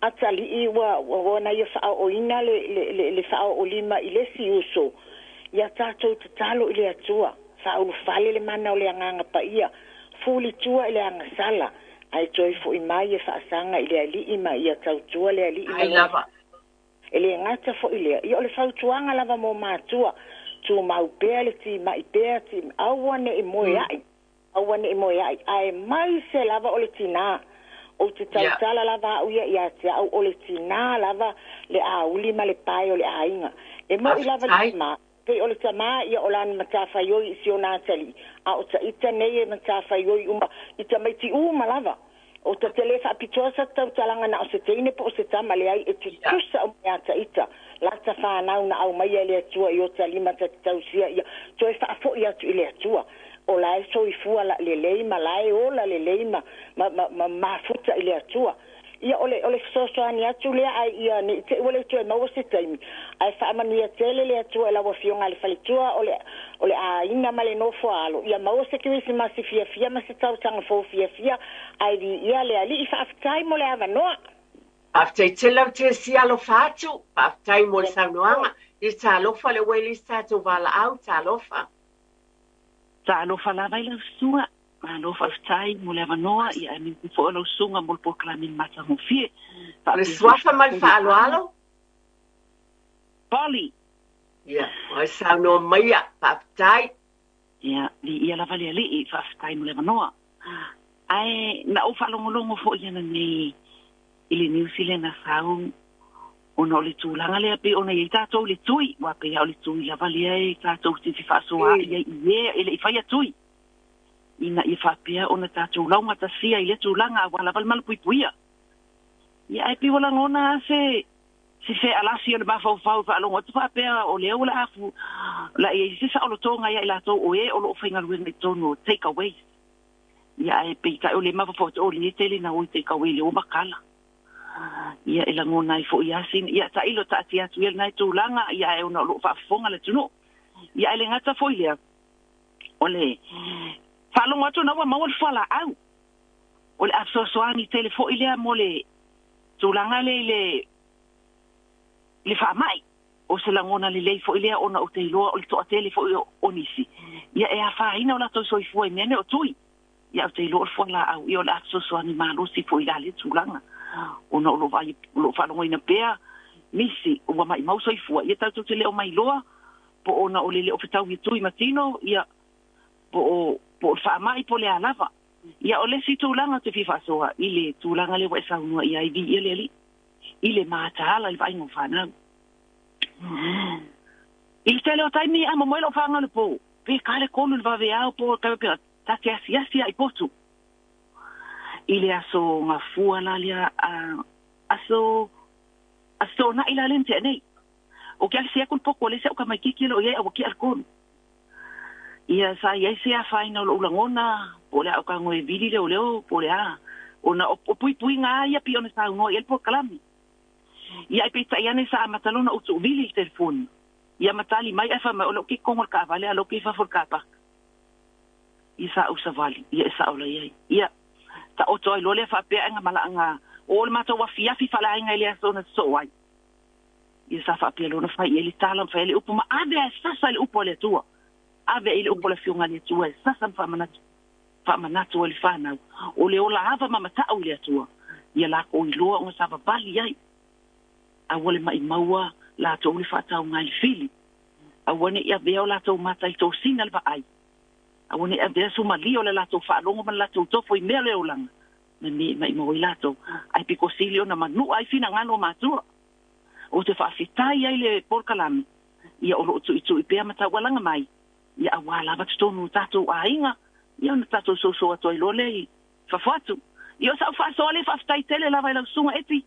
atalii ua na ia faaooina le faaoolima i le isi uso, ia tatou tatalo i le Atua, faaulufale le mana o le Agaga Paia, fulitua i le agasala, ae toe fo'i mai e faasaga i le Alii ma ia tautua le Alii ma Ai lava. E le gata fo'i lea ia o le fautuaga lava mo matua tumau pea le tima'i pea ti aua ne'i moe a'i aua ne'i moe a'i ae mai se lava o le tinā ou te tautala lava a'u ia iā te a'u o le tinā lava le auli ma le pae o le aiga e mo'i lava le tamā pei o le tamā ia o lana matafaioi i si ona atalii a o ta'ita nei e matafaioi uma i tamaiti uma lava o ta te lē faapitoa sa tautalaga na o se teine po o se tama leai e tutusa o mea ta'ita lata fanau na aumaia e le Atua i o talima ta te tausia ia toe faafo'i atu i le Atua o lae soifua lelei ma lae ola lelei ma, ma, ma, ma mafuta i le Atua. Ia o le fesoasoani atu lea ai ia nei te ua le toe maua se taimi ae faamanuia tele le Atua i lau afioga i le faletua o le aiga ma le nofo a alo ia maua se kerisimasi fiafia ma se tausaga fou fiafia ae viia le Alii faafetai mo le avanoa. Faafetai tele lau Tesia alofa atu, faafetai mo le saunoaga. I talofa le ua i le isi tatou valaau, talofa. Talofa lava i lau susuga. Malo faafetai mo le avanoa ia aemaise foi o lau susuga mo le polokalame matagofie. O le suafa ma le faaaloalo? Polly. Ia, o e saunoa maia, faafetai. Ia, viia lava le Alii, faafetai mo le avanoa. Ae na ou faalogologo foi ananei i le niusi lea na sau ona o le tulaga lea pei ona i ai tatou i le tui, aua pei lava o le tui lava lea e tatou te fefaasoaai ai i e e le i faia tui, ina ia faapea ona tatou laugatasia i lea tulaga aua lava le malupuipuia. Ia ae pei ua lagona lava se se fealasi o le mafaufau i faalogo atu faapea o lea ua le a la i ai se saolotoga ia i latou o e o lo o faigaluega i totonu o take aways. Ia ae peitai o lea e mafaufau atu o lea e tele ina o i take away lea ua makala. Ia e lagona ai foi lava sina ia tailo taatia atu ia lena tulaga ia ae ona o lo o faafofoga le atunuu. Ia ae le gata foi lea o le faalogo atu ona ua maua le fualaau. O le a fesoasoani tele foi lea mo le tulaga lea i le le faamai. O se lagona lelei foi lea ona ou te iloa o le toatele foi o nisi ia e afaina o latou soifua i mea nei o tui. Ia ou te iloa o le fualaau ia o le a fesoasoani malosi foi i la lea tulaga ona o lo o vaai o lo o faalogoina pea nisi ua maimau soifua ia tatou te le o mailoa po o ona o le le o fetau i tui ma tino ia po o po o le faamai po o le a lava. Ia o le isi tulaga ou te fia faasoa i le tulaga lea ua e saunoa i ai viia le Alii i le mataala i le vaaiga o fanau. I le tele o taimi a momoe lou faga o le po, pe ka le 3 i le vaveao po o le pe ta te asiasi a i potu. I le aso gafua la lea a aso aso tona'i la lea na tea nei. O ke alisi atu le potu a le isi au tamaititi e le o i ai a ua tia le 3. Ia sa i ai se afaina o lou lagona po o le a o tago e vili leoleo po o le a ona o puipuiga lava ia pei ona saunoa i ai le polokalame. Ia ae peitai ane sa amata loa ona ou tuuvili i le telefoni. Ia ma tali mai ae fai mai o lou kekogo o le taavale a o lou ke i fafo o le car park. Ia sa ou savali, ia e sao lai ai. Ia taoto ai loa lea faapea ae ga malaaga o le matou afiafi faaleaiga i le aso na sosoo ai. Ia sa faapea loa ona fai i ai le tala ma fai ai le upu ma ave ae sasa i le upu a le Atua. Ave i le upu a le afioga a le Atua e sasa ma faamanatu faamanatu ai le fanau o le ola ava ma mata'u i le Atua. Ia lakou iloa ona savavali ai. Aua le maimaua latou le faatauga i le fili. Aua ne'i avea o latou mata i tosina le vaai. Aua ne'i avea sumalia o le latou faalogo ma le latou tofo i mea o le olaga. Na me maimau ai latou. Ae pito sili ona manu'a ai finagalo o matua. Ou te faafetai ai le polokalame ia o loo tuitui pea ma taualaga mai ia auā lava totonu o tatou aiga ia ona tatou soso atu ai loa lea i fafo atu. Ia o sa'u faasoa lea faafetai tele lava i lau susuga Eti.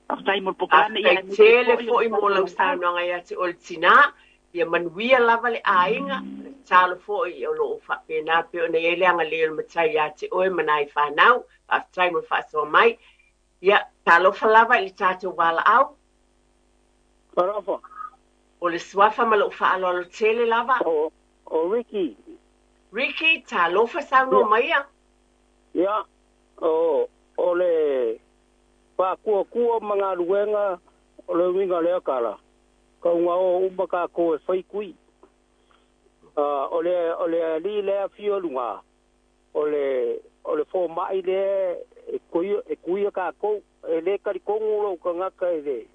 Faafetai mo le polokalame ia Faafetai aemaise tele foi o foi le mo lau tatou valaau. saunoaga ia te oe le tinā. Ia manuia lava le aiga, le tatalo foi o lo o faapena pei ona i ai le agalelei o le Matai ia te oe ma nai fanau. Faafetai mo le faasoa mai. Ia, talofa lava i le tatou valaau. Talofa. O le suafa ma lou faaaloalo tele lava. O Ricky. Ricky, talofa saunoa Ia. maia. Ia, o le faakuakua ma galuega o le uiga o lea tala, kauga o uma tatou e fai tui. O le alii lea e afio i luga, o le foma'i lea e tuia tatou. E lē talitonu lou tagata i le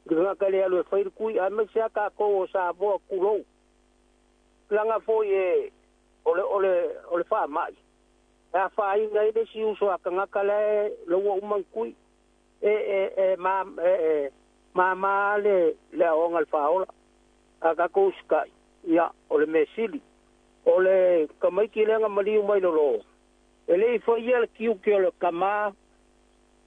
Le tagata le alu e fai le kui aemaise a tatou o Samoa tulou. Laga foi e o le o le o le faamai e afaina ai le isi uso a tagata la e laua uma ni kui. E e e ma e e mama le le aoga le faaola. A tatou usitai, ia o le mea sili. O le tamaiti lea na maliu mai lolo, e le i faia le tiute o le tama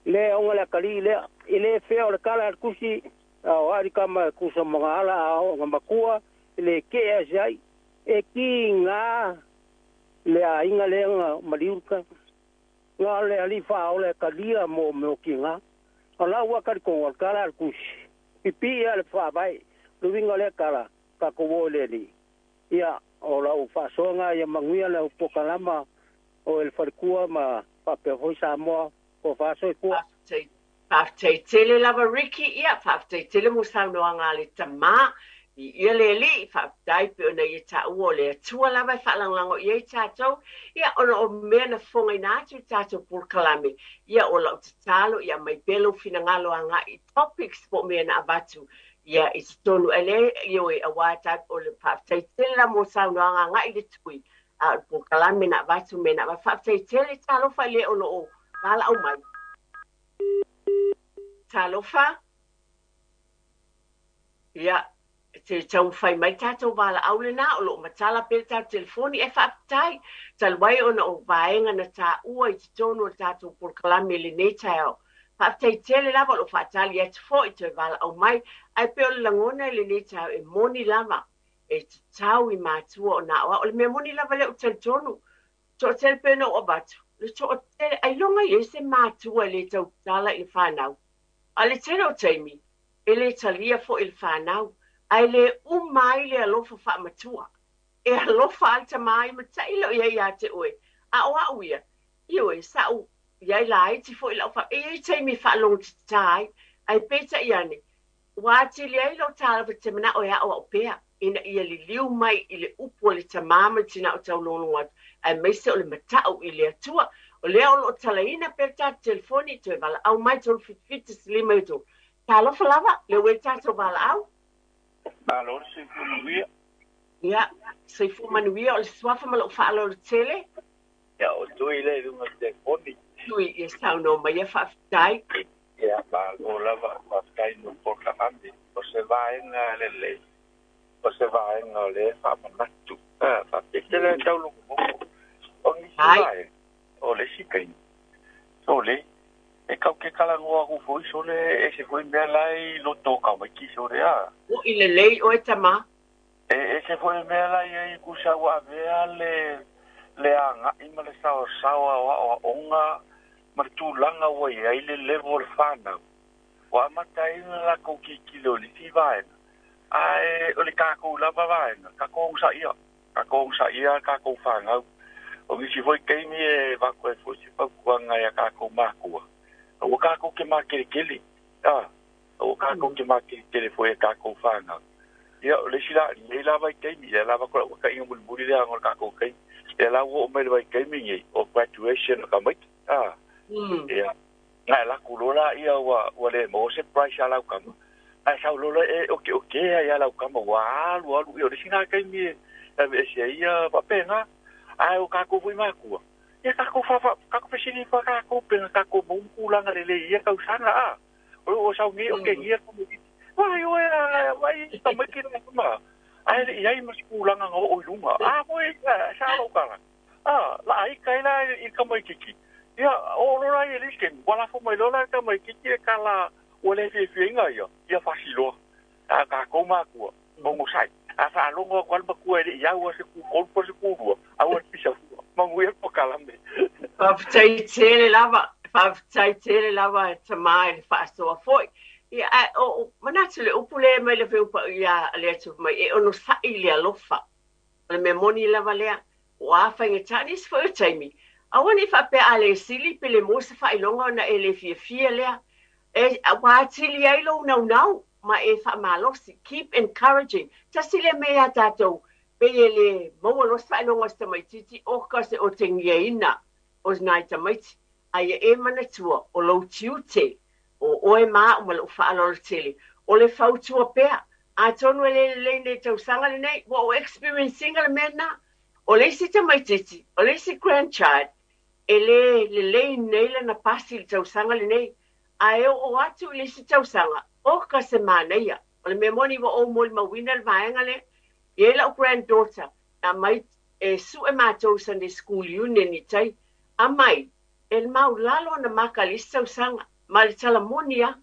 lea ona le atalii lea. E le fea o le tala a le tusi, a o ai le tama e tusa ma ona ala a ona matua, e le tea ese ai. E tiga le aiga lea na maliu le tama. Na o le alii faaola e talia mo mea o tiga. O lau ua talitonu o le tala a le tusi, pipii lava i le faavae. O le uiga o lea tala, tatou o i le Alii. Ia, o lau faasoaga ia manuia lau polokalama o e le faletua ma faapea foi Samoa tofa soifua. Faafetai, faafetai tele lava Ricky, ia faafetai tele mo saunoaga a le tamā. Viia le Alii, faafetai pei ona ia taua o le Atua lava e faalagolago i ai tatou, ia ona o mea na fofogaina atu i le tatou polokalame, ia o lau tatalo ia aumai pea lou finagalo agai i topics po o mea na avatu ia i totonu. Ae le, ioe, aua o le faafetai tele la mo saunoaga agai i le tui, a o le polokalame na avatu mea na avatu. Faafetai tele, talofa i le o lo o valaau mai. Talofa. Ia, se taumafai mai le tatou valaau lena, o lo o matala pea le tatou telefoni, ae faafetai, talu ai ona o vaega na taua i totonu o le tatou polokalame i lenei taeao. Faafetai tele lava o lo o faatali atu foi toe valaau mai, ae pei o le lagona i lenei taeao e moni lava e tatau i matua ona aoao. O le mea moni lava lea ou te talitonu, toatele pei ona ou avatu, le toatele, ailoga i ai se matua e le tautala i le fanau. A o le tele o taimi, e le talia foi e le fanau, ae le uma ai le alofa faamatua. E alofa lava le tama i matai leo i ai ia te oe, a o au ia, ioe, sa ou i ai laiti foi lau fa, e i ai taimi e faalogotata ai, ae peitai ane, ua atili ai lou talofa i te manao e aoao pea, ina ia liliu mai i le upu a le tamā ma le tinā o taulogologo atu, aemaise o le matau i le Atua. O lea o lo o talaina pea le tatou telefoni, toe valaau mai 377 15 3. Talofa lava, lea ua i le tatou valaau. Malo le soifua manuia. Ia, soifua manuia, o le suafa ma lou faaaloalo tele. Ia, o Tui lea i luga o le telefoni. Tui, ia saunoa mai ia, faafetai. Ia, malo lava, faafetai mo le polokalame. O se vaega lelei, o se vaega o lea e faamanatu. Faafetai tele e tau logologo. O nisi vaega, o le isi taimi, sole, e kau ke talanoa aku foi sole, e ese foi mea la e i loto o tamaiti sole a. Mo'i lelei oe tama. E ese foi mea la e i kusa ua avea le le aga'i ma le saosaoa o aoaoga ma le tulaga ua i ai le level o le fanau. Ua amata ai ona latou tilotilo i le isi vaega, ae o le tatou lava vaega, tatou onosaia, tatou onosaia a tatou fanau. O nisi foi taimi e avatu ai foi se fautuaga i a tatou matua, aua tatou te mateletele, a, aua tatou te mateletele foi i a tatou fanau. Ia, o le isi la, i lenei la vaitaimi, ia lava ko lau taiga mulimuli lea o le tatou taimi. Ia la ua oo mai le vaitaimi nei, o graduation o tamaiti, a, ia, na e alu atu loa laia ua, ua le maua se prize a lau tama, ae sau loa la e oteotea ia lau tama ua alu alu, ia o le isi na taimi e aveese ai ia faapena. Ae o tatou foi matua, ia tatou faafa, tatou fesili ifo lava tatou pe na tatou maua ni tulaga lelei i ia tausaga, a. O lo o sau nei otegia le tamaititi, vai oe a, vai tamaiti la ma, ae le i ai ma se tulaga na oo i luga. A foi, sa lou tala, a, laaita ai la i le tamaititi. Ia, oo loa la ia i le isi taimi, ua lafo mai loa la le tamaititi e tala ua le fiafiaina ia, ia fasi loa. A o tatou matua, onosai, a faalogo atu lava le matua e le i au lava se ku tolu po o se ku lua, aua le pisa fua. Manuia le polokalame. Faafetai tele lava, faafetai tele lava tama i le faasoa foi. Ia, ae o manatu le upu lea mai le Afioga ia le Atua mai, e onosai i le alofa. O le mea moni lava lea, ua faigata nisi foi o taimi, aua ne i faapea a le sili pe le maua se faailoga ona e le fiafia lea. E, ua atili ai lou naunau ma e faamalosi. Keep encouraging. Tasi lea mea ia tatou, pei e le maua loa se faailoga o se tamaititi, oka se otegiaina o nai tamaiti. A ia e manatua, o lou tiute, o oe ma au ma lou faaaloalo tele, O le fautua pea. Atonu e le lelei nei tausaga lenei, ua ou experience ina le mea lena. O le isi tamaitiiti, o le isi grandchild, e le lelei nei lana pasi i le tausaga lenei, ae oo atu i le isi tausaga, oka se manaia. O le mea moni ua ou molimauina le vaega lea. E i ai lau granddaughter, na aumai e sue matou i Sunday School Union i tai, aumai, e maulalo ana maka i le isi tausaga, ma le tala moni lava.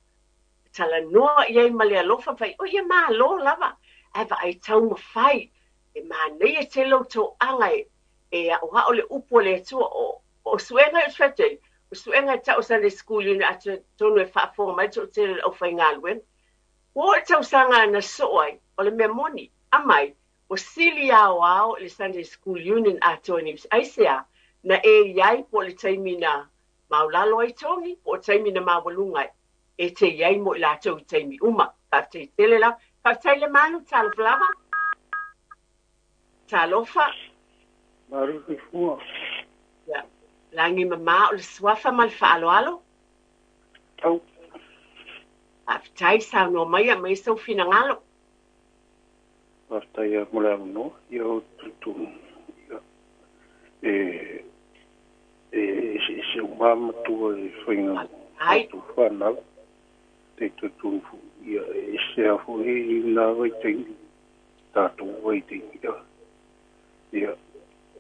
Talanoa i ai ma le alofa fai, o ia malo lava, ae vaai taumafai, e manaia tele lou toaga e, e aoao le upu a le Atua. O, o suega e fete, o suega e tau Sunday School Union atonu e faafofoga mai le toatele o le aufaigaluega. Ua oo i le tausaga na soo ai, o le mea moni, aumai, ua sili aoao i le Sunday School Union atoa i Niu Aisea na e i ai po o le taimi na maulalo ai togi po o taimi na maualuga ai. E te i ai mo i latou i taimi uma. Faafetai tele lava. Faafetai Lemalu, talofa lava. Talofa. Malu soifua. Ia. Lagi mama o le suafa ma le faaaloalo. Tau. Faafetai saunoa mai aumai sou finagalo. Faafetai lava mo le avanoa. Ia o tutu. Ia. E e eseese uma lava matua i faiga tatou fanau. Te tautumu foi ia e ese lava foi i na vaitaimi, tatou vaitaimi ia. Ia,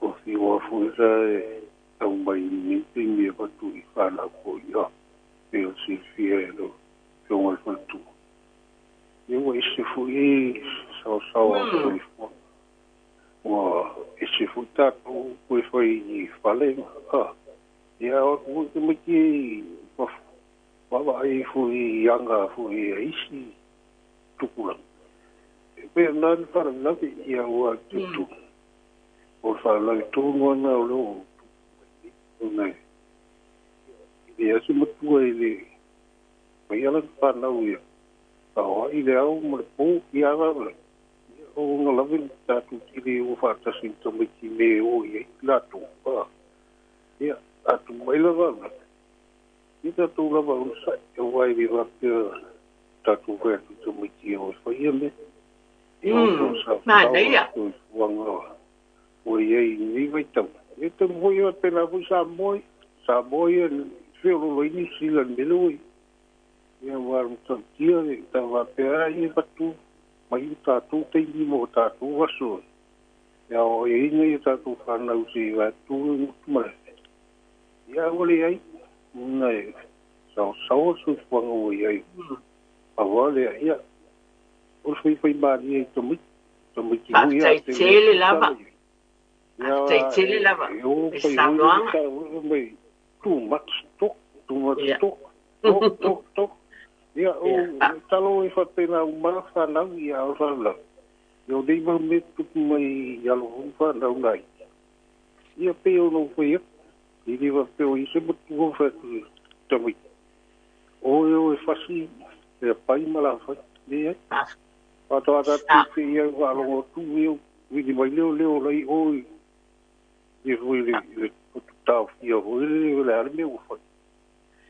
ua fiu lava foi la e tau mai i lenei taimi e avatu i fanau foi ia pei ona silafia e lau Afioga i le Faletua. Ia ua ese foi saosaoa o le soifuaga. Ua ese foi tatou toe fai i fale ma ia ua tamaiti i fafo vaavaai foi i aga foi a isi tupulaga. E pei ona le faalavelave ia ua tutu. O le faalavelave tonu lava lena o lea ua tupu mai nei ona e leai se matua e le faia lana fanau ia aoai le ao ma le po ia a faalavelave. Ia o ona lave le tatou te le o faatasi ma tamaiti i mea e o i ai latou. Ia, a tuu mai lava ia tatou lava onosai, aua e le faapea tatou fai atu i tamaiti e o e fai ia mea. Ia o Manaia. Soifuaga ua i ai i lenei vaitau. Ia talu foi ia faapena foi Samoa ia. Samoa ia e feoloolo ai Niu Sila i le mea lea ua i ai. Ia aua o le matautia e ta faapea lava ia avatu mai o tatou taimi mo tatou aso e aoaoina ai a tatou fanau se i vaeatu le gutu ma le Ia ua leai ona e saosaoa le soifuaga ua i ai. Pau lava lea, ia, o le faifaimalie i tamaiti, tamaiti foi ia te Faafetai tele lava. Faafetai tele lava e o i le fai foi le saunoaga. tau mai too much talk, too much talk, talk, talk, talk. Ia, o talo e faapena uma lava fanau, ia a o le faalavelave, ia o nei mau mea tutupu mai i alo foi ma fanau nai. Ia pei ona ou fai atu, e le faapea o i ai se matua o fai atu i tamaiti, oe o e fasi le apai ma lafai. Leai. Faatoa tatou te i ai faalogo atu ia vili mai lea o leo la i o i le foi le taofia foi le le a le mea ua fai.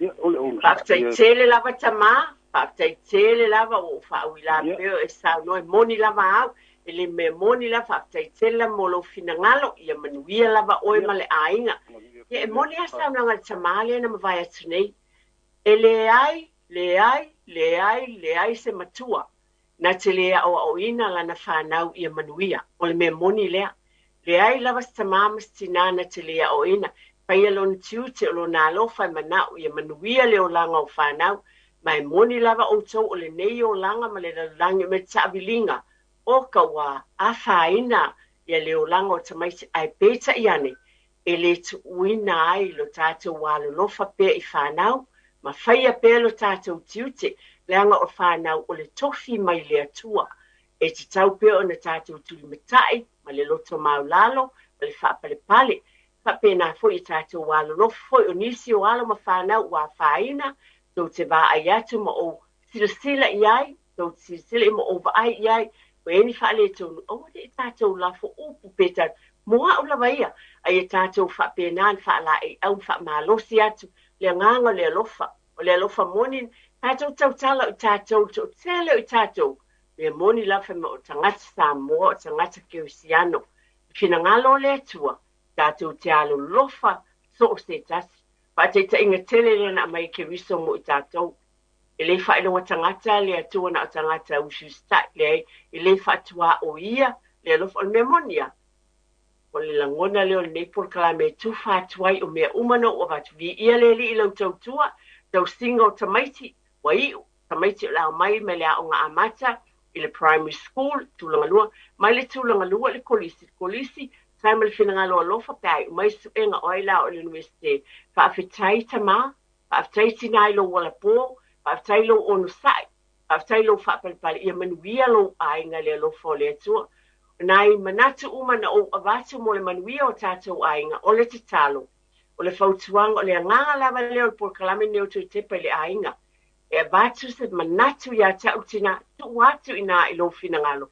Ia o le onosai. Faafetai tele lava tama, faafetai tele lava ua ou faauilavea e saunoa, e moni lava au, e le mea moni lava, faafetai tele lava mo lou finagalo, ia manuia lava oe ma le aiga. Ia e moni lava saunoaga a le tama lea na mavae atu nei, e leai, leai, leai, leai se matua na te le aoaoina lana fanau ia manuia. O le mea moni lea. Leai lava se tama ma se tinā na te le aoaoina. Faia lona tiute o lona alofa e mana'o ia manuia le olaga o fanau. Ma e moni lava outou o lenei olaga ma le lalolagi o mea taaviliga o ka ua afaina ia le olaga o tamaiti ae peitai ane e le tuuina ai lo tatou alolofa pea i fanau ma faia pea lo tatou tiute, leaga o fanau o le tofi mai le Atua. E tatau pea ona tatou tulimatai ma le loto maulalo ma le faapalepale. Faapena foi i tatou alolofa foi o nisi o alo ma fanau ua afaina, tou te vaai atu ma ou silasila i ai, tou te silasila i ma ou vaai i ai, ua i ai ni faaletonu, aua ne i tatou lafo upu pe tatou, mo au lava ia, a ia tatou faapena ona faalaeiau ma faamalosi atu le agaga o le alofa, o le alofa moni Tatou tautala o i tatou, le toatele o i tatou, mea moni lava fai mai o tagata Samoa, o tagata Kerisiano. Le finagalo o le Atua, tatou te alolofa so o se tasi. Faataitaiga tele lea na aumai e Keriso mo i tatou. E le faailoga tagata le Atua na o tagata usiusitai, leai, e le faatuaoia le alofa. O le mea moni lava, o le lagona lea o lenei polokalame e tufa atu ai o mea uma na ou avatu. Viia le Alii i lau tautua, tausiga o tamaiti, ua iu, tamaiti o le a omai mai le aoga amata i le primary school, tulaga lua, mai le tulaga lua i le kolisi, le kolisi, tusa ai ma le finagalo alofa pe a iu mai suega o ai la o le Iunivesite. Faafetai tama, faafetai tinā i lou alapo, faafetai i lou onosai, faafetai i lou faapalepale, ia manuia lou aiga i le alofa o le Atua. O nai manatu uma na ou avatu mo le manuia o tatou aiga, o le tatalo, o le fautuaga, o le agaga lava lea o le polokalame lenei o Toe Tepa i le Aiga, e avatu se manatu ia te au tinā, tuu atu i ina i lou finagalo,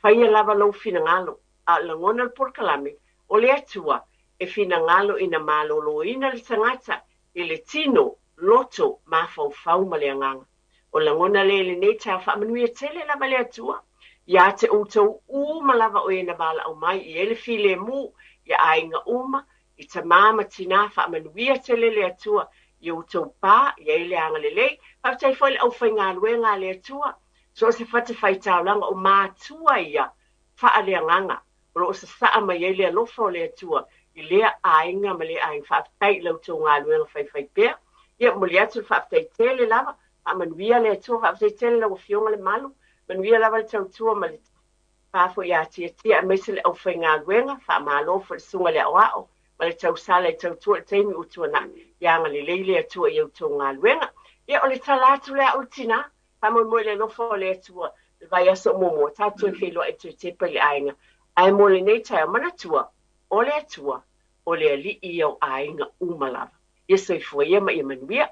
faia lava lou finagalo, a o le lagona o le polokalame, o le Atua e finagalo ina maloloina le tagata i le tino, loto, mafaufau ma le agaga. O le lagona lea i lenei taeao, faamanuia tele lava le Atua ia te outou uma lava o e na valaau mai i ai le filemu ia aiga uma, i tama ma tina, faamanuia tele le Atua i outou pa, i ai le agalelei. Faafetai foi i le aufaigaluega a le Atua, so o se fatafaitaulaga o matua ia faaleagaga o lo o sasaa mai ai le alofa o le Atua i lea aiga ma lea aiga. Faafetai i la outou galuega faifaipea. Ia, momoli atu le faafetai tele lava. Faamanuia le Atua. Faafetai tele lau Afioga Lemalu. Manuia lava le tautua ma le pa foi ia Tiatia aemaise le aufaigaluega. Faamalo foi i le Susuga i le Aoao ma le tausala i tautua i le taimi ua tuanai. Ia agalelei le Atua i a outou galuega. Ia, o le tala atu lea a au le tina. Faamoemoe i le alofa o le Atua i le vaiaso o muamua, tatou toe feiloai toe tepa i le aiga. Ae mo lenei taeao, manatua, o le Atua, o le Alii ia o aiga uma lava. Ia soifua ia ma ia manuia.